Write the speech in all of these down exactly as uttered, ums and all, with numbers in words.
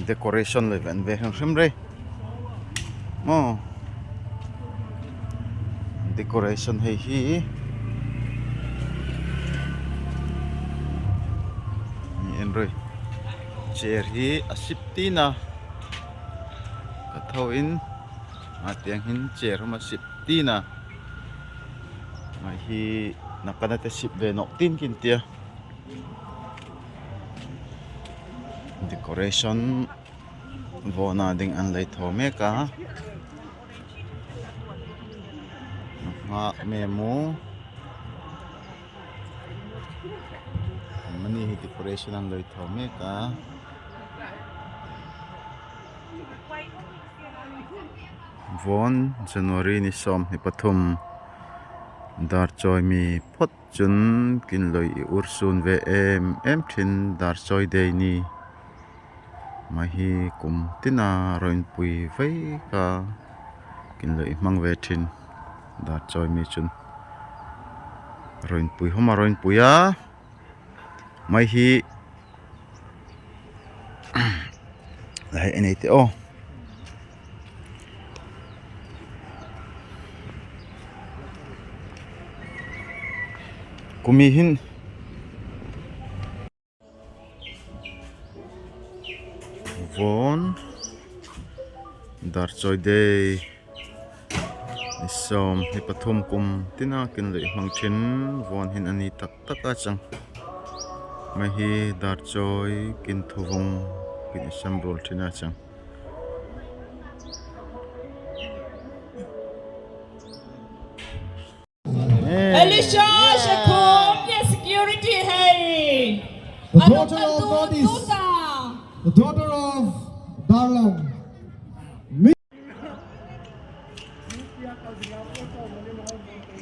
Decoration lei ven ve hrim hrim re. Maw. Decoration hei hi. Ni en roi. Chair hi a sip tina. Ka thou in. A tiang hin chair hum a sip tina. Mai hi na ka na te sip ve nok tin kin tia. Decoration vawna ding an lei thaw mek a. Ngak me mu. Mani hi decoration an lei thaw mek a. Vawn January ni sawm hni pathum. Dar chawi mi phot chun kin loi i ur sun ve em em thin dar chawi dei ni. Mai hi kum tina roin pui vei ka kin loi i hmang ve thin dar chawi mi chun. Roin pui homa roin pui a. Mai hi. Lai en ei te o. Kumi hin. Vawn. Dar chawi dei. Ni sawm hni pathum kum tina kin lei hmang thin vawn hin ani tak tak a chang. Mai hi dar chawi kin thu vong kin i sam rol thin a chang. Elisha Shekhum, the security hai. The daughter of Northeast. The daughter of Darlong.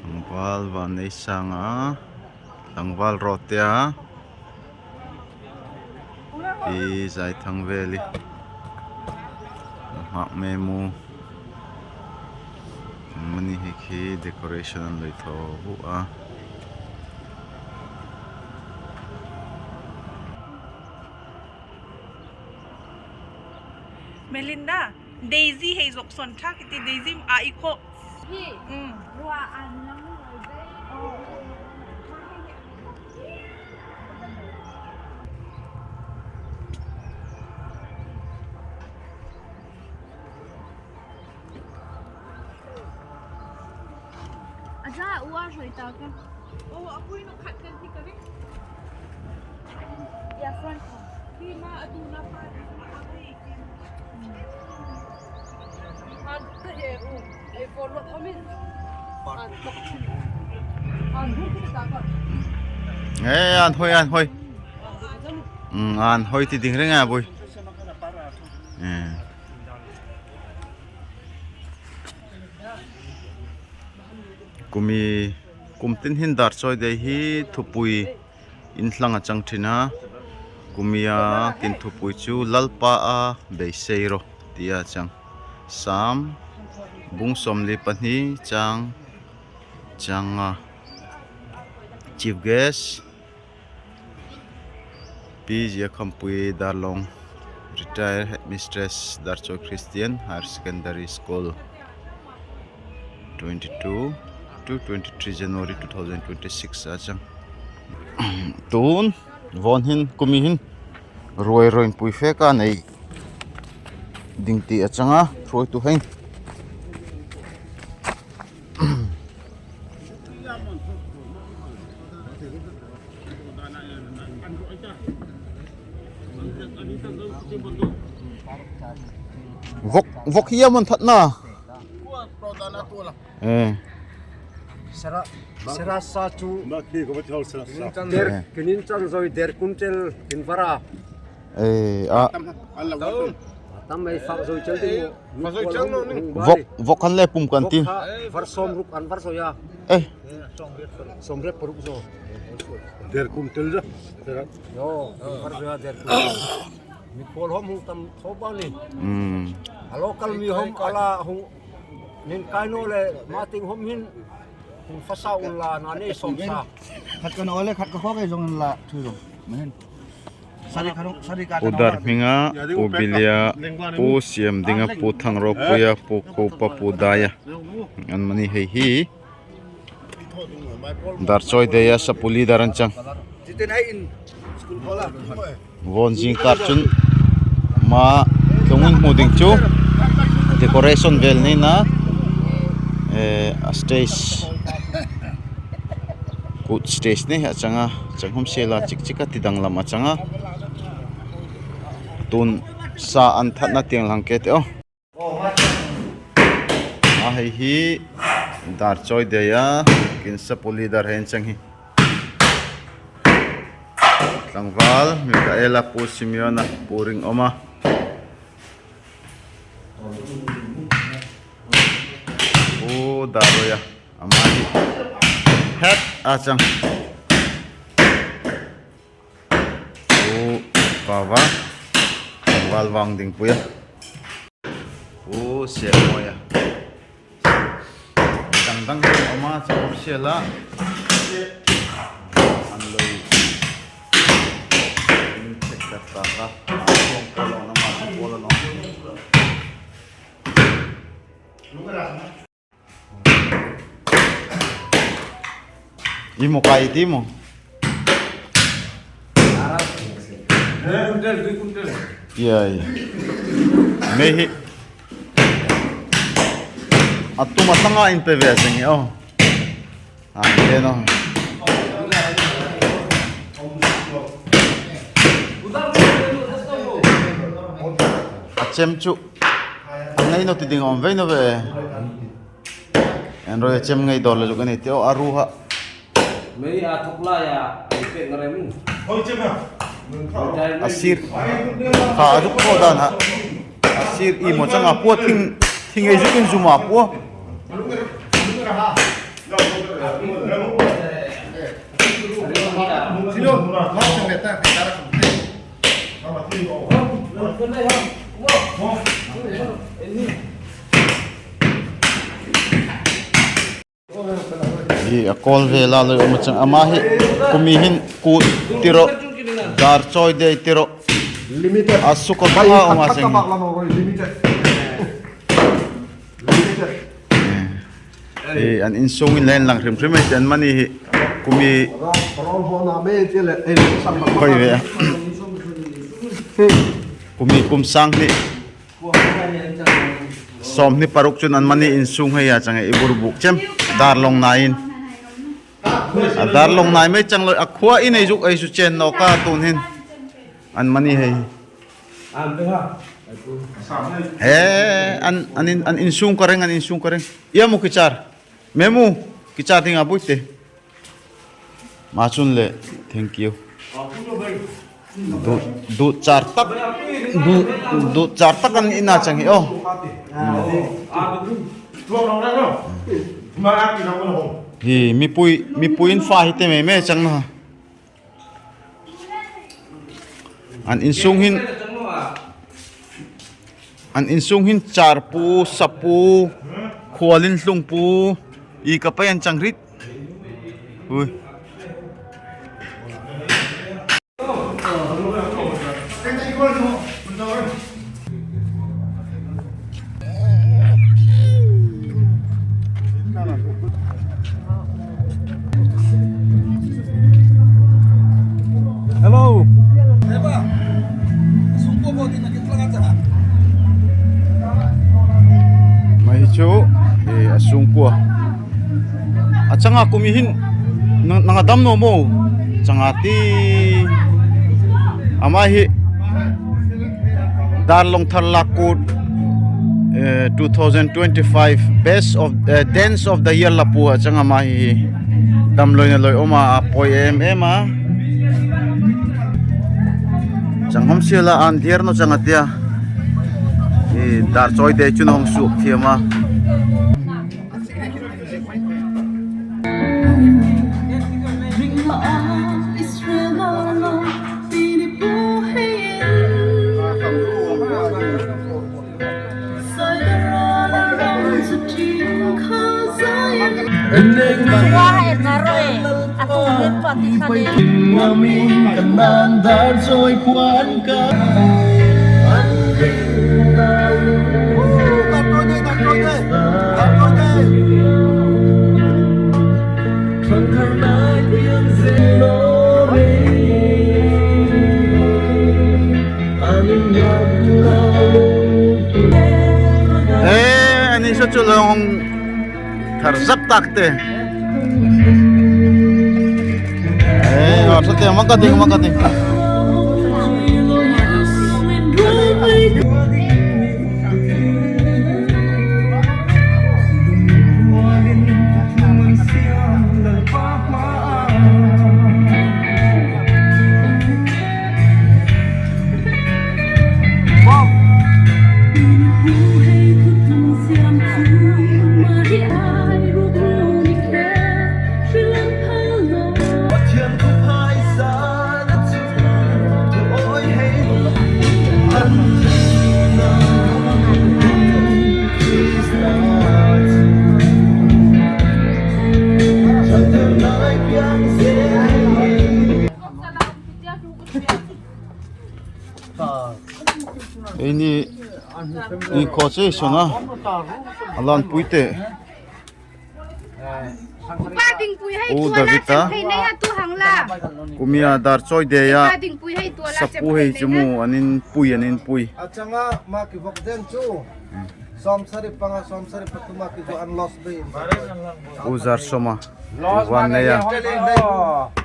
Tlangval Vanneisanga, tlangval Rotea, Pi Zaithangveli, Hmak Memu, mani hi khi decoration an lei thaw hu a. Melinda, Daisy hei zok son thak iti Daisy a i kho. Hi. Mm. Rua an lang lo be. Aja, ua roi ta ka. O, apui no khat kan ti ka ri. Ya, front. Hi ma atu na pa. An te he u. Ai, follow thomin. An tok. An hu ki ta ka. Eh, an hoi, an hoi. Mm, an hoi ti ding reng a boi. Eh. Kumi, kum tin hin dar chawi dei hi thupui in hlang a chang thin a. Kumi a kin thupui chu Lalpa a beisei ro ti a chang. Sam bung sawmli pahni chang, chang a. Chief guest. Pi Ziakhampui Darlong, retired headmistress, Darchawi Christian Higher Secondary School, twenty-two to twenty-three January two thousand twenty-six a chang. Tun, vawn hin, kumi hin, ruai ruai pui fe ka nei ding ti a chang a, ruai tu hein. Vok, vok hiam an that na. Eh. Sera, sera sa chu. Der, kinin chan zoi der kuntel kin vara. Eh, a. Tam mai fak zoi chel ding. Vok, vok kan le pum kan tin. Var som ruk an var so ya. Eh. Som ruk paruk so. Der kuntel ja. Yo, var so ya der kuntel. Mi pol hom hung tam so ba ni. Hmm. A local mi hom ala hung nin kaino le mating hom hin hung fasa un la na ne som sa. Khat kan ole khat ka khok e zong la thu zong. Mahin. Pu Dar Hminga, Pu Bilia, Pu Siam Dinga, Pu Thangro Puia, Pu Khupa, Pu Daia. An mani hei hi. Dar Chawi Dei a sapu leader an chang. Von zing kar chun ma tlung in hmu ding chu decoration vel ni na, eh, a stage, kut stage ni a chang a, chang hom sela chik chik a tidang lam a chang a. Tun sa an thatna tiang lang ke te o. A hei hi Dar Chawi Dei a kin sapu leader hei an chang hi. Tlangval Mikaela, Pu Simeona, Pu Ring Oma, Pu Daroia, ama hi het a chang. Pu Pava, tlangval vang ding puia. Pu Siamoia. Dang dang ama chang sela. An loi. In chek ta ta ka. Polo na ma polo na. Imo kai ti mo. Iya, iya. Mei hi. Atu matanga in pe ve seng o. Ah, ino. A chem chu. Ngai no ti ding om ve no ve. En roi chem ngai dor le luk ani tio aru ha. Mei a thuk lai a, ai pek ngarem. A sir. Kha a ruk ko dan ha. A sir i mo chang a pua thing, thing ei zuk in zum a pua. Hi a kol ve la loi um chang ama hi kumi hin kut tiro, Dar Chawi Dei tiro. Limited. A suk a kha um a seng. Limited. Limited. Eh, an insung in len lang hrim hrim ei ten mani hi kumi. Rol, rol ho na me ti le, eh, sang ba. Koi ve. Kumi kum sang ni. Som ni paruk chun an mani insung hei a chang i bur buk chem. Dar long nai in. A dar long nai mei chang loi a khua in ei zuk ei su chen no ka tun hin. An mani hei. He, an, an in, an insung ka reng, an insung ka reng. Ia mu kichar. Memu, kichar ding a bui te. Ma chun le, thank you. Du, du char tak, du, du char tak an ina chang hi o. Hi, mipui, mipui in fa hi te me me chang na. An insung hin, an insung hin char pu, sap pu, khual in hlung pu, i ka pai an chang rit. Ui. Hello. Mai chu, eh, a sungkua. A chang a kumi hin, nang, nang a dam no mo. Chang a ti. Ama hi. Dar Longthar Lakh Kut, eh, two thousand twenty-five Best of, eh, Dance of the Year lapu a chang ama hi. Dam loi na loi om a poi em em a. Chang hom sia la an diar no chang a tia. Eh, Dar Chawi Dei chun hom suk thiam a. Eh, ani sa chu long thar zap tak te. Eh, a sa te makating, makating. Eini, eini kho che sona. Alan pui te. Upa dingpui hei, u David a. Kumia dar choi de ya. Upa dingpui hei tua la. Sapu hei chimu anin pui, anin pui. Achanga ma ki vok den chu. Som sari panga, som sari pathum a ki jo an loss bei. U zar soma. U van ne ya.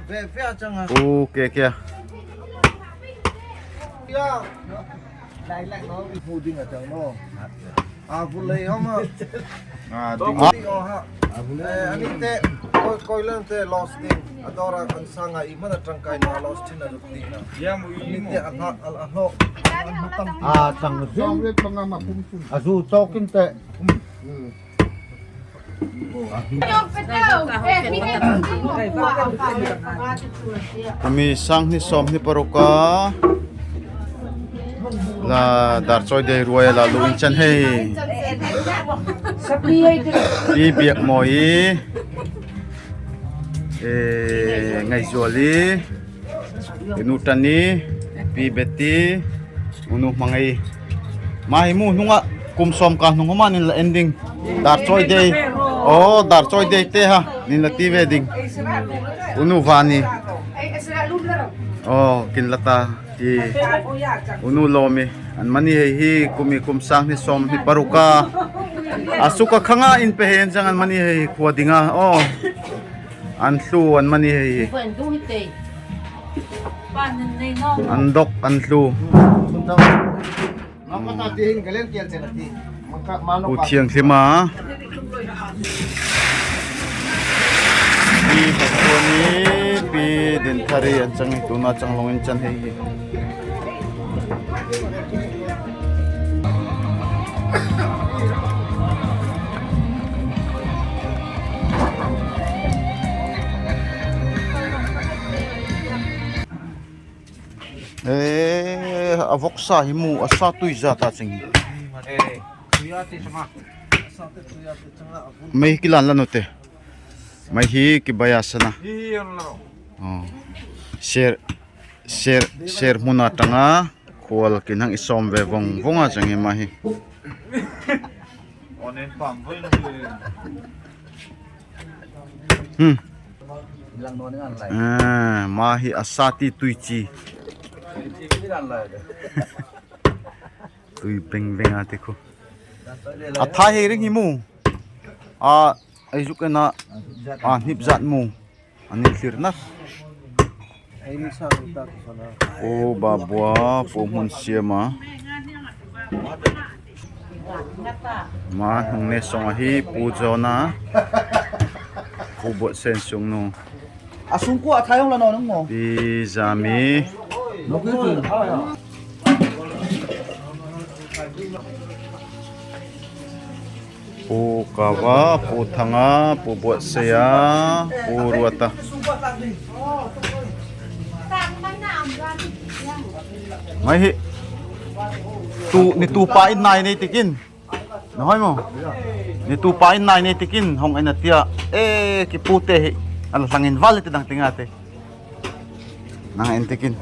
Ve, ve achanga. U ke ke. Ya. Lai lai no. Mu ding achang no. A, bu lei homa. A, ding. Ding o ha. A, bu lei. Eh, ani te, koi, koi lan te loss ding. Ador a kan sanga i mana tangkai na loss chin na ding na. Ya, mu i. Ani te a ha, a, a ho. A, tang ding. A, zu tokin te. Hmm. Kumi sang hni som hni paruk a la dar choi dei ruai la lu in chan hei. Pi biak moi. E, ngai zual i. Inu tani, pi beti, unu mangai. Mahi mu nunga kum som ka nung homa nin la ending. Dar choi dei. O, dar choi dei te ha. Nin la ti ve ding. Unu vani. O, kin la ta. I. Unu lomi. An mani hei hi kumi kum sang hni som hni paruk a. Asuk a khanga in pe hei an jang an mani hei khua dinga. O. An thlu an mani hei hi. An dok an thlu. U Thiang Thim a. Pi Thaksuani, Pi Dinthari an chang hi, tuna chang long in chan hei hi. Eh, a voksa hi mu, a sa tui za ta ching. Mei kilan la no te. Mei hi kibai a sana. O. Ser, ser, ser muna tanga. Khual kin hang i som ve vong vong a chang hi ma hi. Hmm. A, ma hi a sa ti tui chi. Tui beng beng a ti khu. A thai hei ring hi mu. A, ei zuk ena. A, hnip zat mu. Ani thlir na. Pu Babua, Pu Hmun Siama. Ma hnung ne song ahi, Pu Jona. Pu Bot Sen sung nu. A sung ku a thai hong la no nung mo. Pi Zami. Pu Kava, Pu Thanga, Pu Buatseia, Pu Ruata. Mai hi. Tu, ni tu pa in nai nei tikin. Na hoi mo. Ni tu pa in nai nei tikin, hong en a tia. E, ki pu te hi. Ala hlangin val ti dang tinga te. Nang en tikin.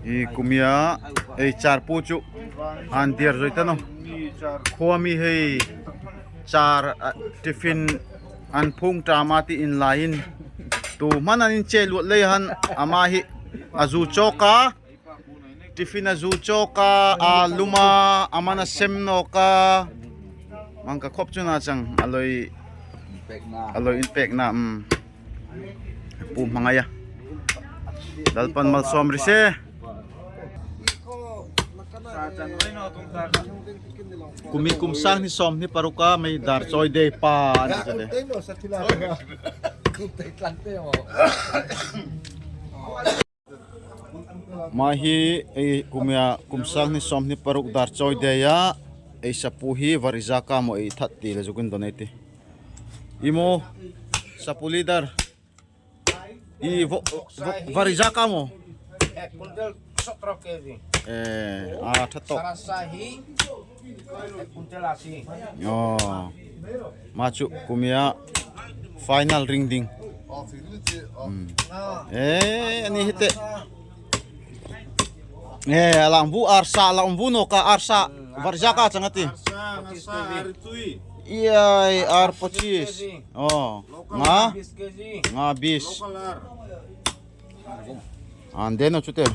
I kumia ei char pu chu an diar zoi tano. Khua mi hei char, ah, tiffin an phung tam a ti in lai in. Tu man an in che luat lei han ama hi a zu chawk a. Tiffin a zu chawk a, a lum a, aman a sem nawk a. Mang ka khop chu na chang, a loi, a loi in pek na, um. Pu Hmangaih a. Lalpan malsawm ri se. Kumi kum sang hni sawm hni paruk a mei dar chawi dei pa an ti ka de. Mai hi, ei, kumia, kum sang hni sawm hni paruk dar chawi dei a, ei sapu hi Varijaka mo ei that ti le zuk in don ei ti. I mo, sapu leader. I vo, vo, Varijaka mo. Ek quintal সতেরো KG. Eh, a, that to. Sarasa hi. Ek quintal asi. Oh. Ma chu kumia final ring ding. Hmm. Eh, ani hite. Eh, a lang bu arsa, a lang bu no ka arsa. Varijaka chang a ti. Arsa, arsa, arsa. Iya, ar pachis. Oh. Nga? Nga bis. An den no chute.